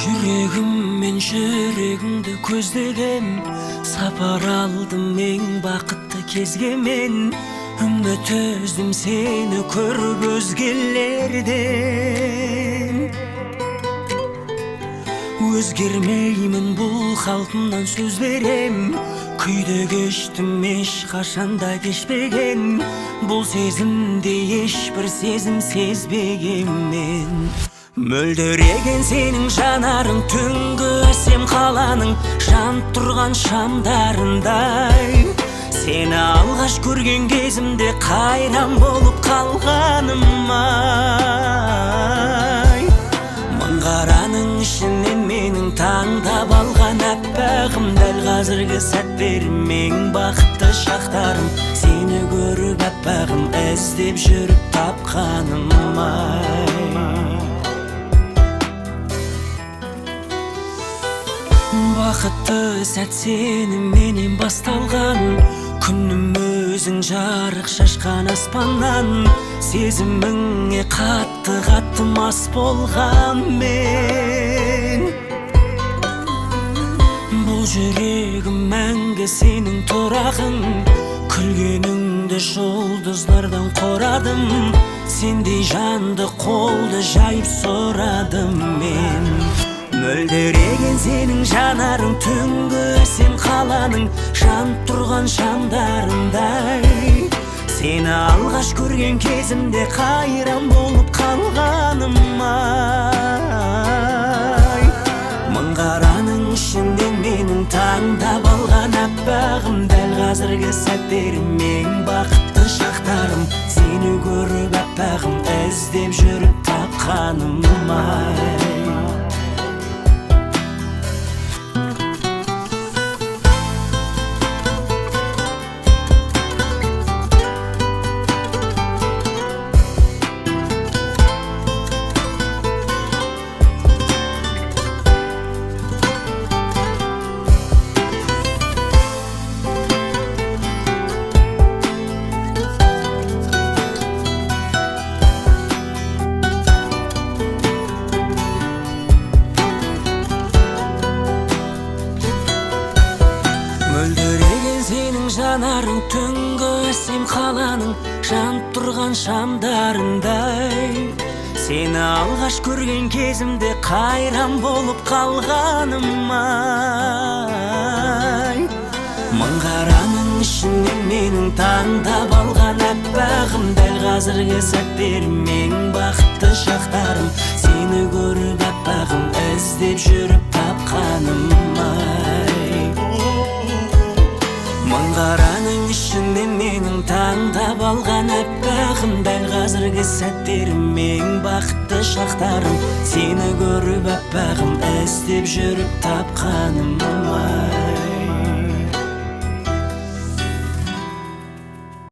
Жүрегіммен жүрегіңді көздегем, сапар алдым ең бақытты кезге мен. Үміт үздім сені көріп өзгелерден. Өзгермеймін бұл халқымнан сөз берем. Күйді кештім ешқашанда кешпеген. Бұл сезімде ешбір сезім сезбеген мен. Мөлдіреген сенің жанарың түнгі әсем қаланың жанып тұрған шамдарындай. Сені алғаш көрген кезімде қайран болып қалғаным ай. Мың қараның ішінен менің таңдап алған әппағым, дәл қазіргі сәттерім ең бақытты шақтарым. Сені көріп әппағым іздеп жүріп тапқаным ай. Бақытты сәт сеніменен басталған, күнім өзің жарық шашқан аспаннан. Сезіміңе қатты-қатты мас болған мен. Бұл жүрегім мәңгі сенің тұрағың, күлгеніңді жұлдыздардан қорадым. Сендей жанды қолды жайып сұрадым мен. Мөлдіреген сенің жанарың түнгі әсем қаланың жанып тұрған шамдарындай. Сені алғаш көрген кезімде қайран болып қалғаным ай. Мың қараның ішінен менің таңдап алған әппағым, дәл қазіргі сәттерім ең бақытты шақтарым. Сені көріп әппағым іздеп жүріп тапқаным ай. Мөлдіреген сенің жанарың түнгі әсем қаланың жанып тұрған шамдарындай. Сені алғаш көрген кезімде қайран болып қалғаным ай. Мың қараның ішінен менің таңдап алған әппағым, дәл қазіргі сәттерім ең бақытты шақтарым. Сені көріп әппағым іздеп жүріп тапқаным ай. Мың қараның ішінен менің таңдап алған әппағым, дәл қазіргі сәттерім ең бақытты шақтарым. Сені көріп әппағым іздеп жүріп тапқаным ай.